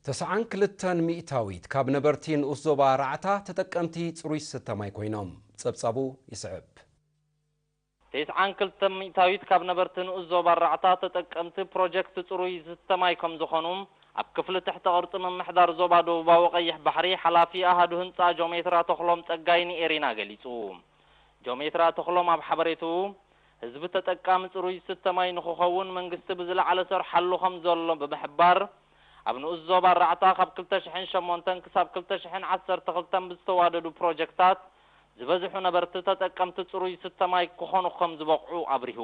ተስዓን ክልተን ሚእታዊት ካብ ነበርቲ ንኡስ ዞባ ራዕታ ተጠቀምቲ ጽሩይ ዝስተ ማይ ኮይኖም። ጸብጻቡ ይስዕብ። ተስዓን ክልተን ሚእታዊት ካብ ነበርቲ ንኡስ ዞባ ራዕታ ተጠቀምቲ ፕሮጀክት ጽሩይ ዝስተ ማይ ከም ዝኾኑ ኣብ ክፍሊ ትሕተ ቅርጺ ምምሕዳር ዞባ ደቡባዊ ቀይሕ ባሕሪ ሓላፊ ኣሃዱ ህንጻ ጆሜትራ ተኽሎም ጸጋይ ንኤሪና ገሊጹ። ጆሜትራ ተኽሎም ኣብ ሓበሬትኡ ህዝቢ ተጠቃሚ ጽሩይ ዝስተ ማይ ንኽኸውን መንግስቲ ብዝለዓለ ሰርሓሉ ከም ዘሎ ብምሕባር ኣብ ንኡስ ዞባ ራዕታ ካብ ክልተ ሽሕን ሸሞንተን ክሳብ ክልተ ሽሕን ዓሰርተ ክልተን ብዝተዋደዱ ፕሮጀክታት ዝበዝሑ ነበርቲ ተጠቀምቲ ጽሩይ ዝስተ ማይ ክኾኑ ከም ዝበቕዑ ኣብሪሁ።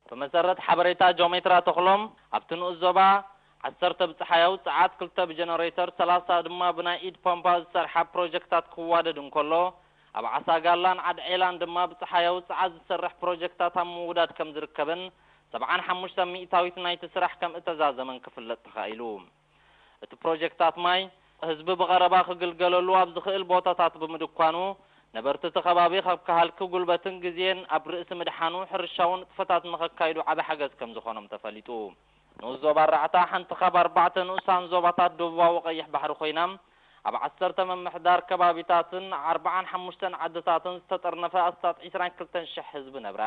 ብመሰረት ሓበሬታ ጆሜትራ ተኽሎም ኣብቲ ንኡስ ዞባ ዓሰርተ ብጸሓያዊ ጸዓት፣ ክልተ ብጀነሬተር፣ ሰላሳ ድማ ብናይ ኢድ ፖምፓ ዝሰርሓ ፕሮጀክታት ክዋደድ እንከሎ ኣብ ዓሳጋላን ዓድዔላን ድማ ብጸሓያዊ ጸዓት ዝሰርሕ ፕሮጀክታት ኣብ ምውዳድ ከም ዝርከብን ሰብዓን ሓሙሽተ ሚእታዊት ናይቲ ስራሕ ከም እተዛዘመን ክፍለጥ ተኻኢሉ። እቲ ፕሮጀክታት ማይ ህዝቢ ብቐረባ ክግልገለሉ ኣብ ዝኽእል ቦታታት ብምድኳኑ ነበርቲ እቲ ከባቢ ካብ ካሃልኪ ጉልበትን ግዜን ኣብ ርእሲ ምድሓኑ ሕርሻዊ ንጥፈታት ንኸካይዱ ዓቢ ሓገዝ ከም ዝኾኖም ተፈሊጡ። ንኡስ ዞባ ኣራዕታ ሓንቲ ካብ ኣርባዕተ ንኡሳን ዞባታት ደቡባዊ ቀይሕ ባሕሪ ኮይና ኣብ ዓሰርተ ምምሕዳር ከባቢታትን ኣርባዓን ሓሙሽተን ዓድታትን ዝተጠርነፈ ኣስታት ዒስራን ክልተን ሽሕ ህዝቢ ነብራ።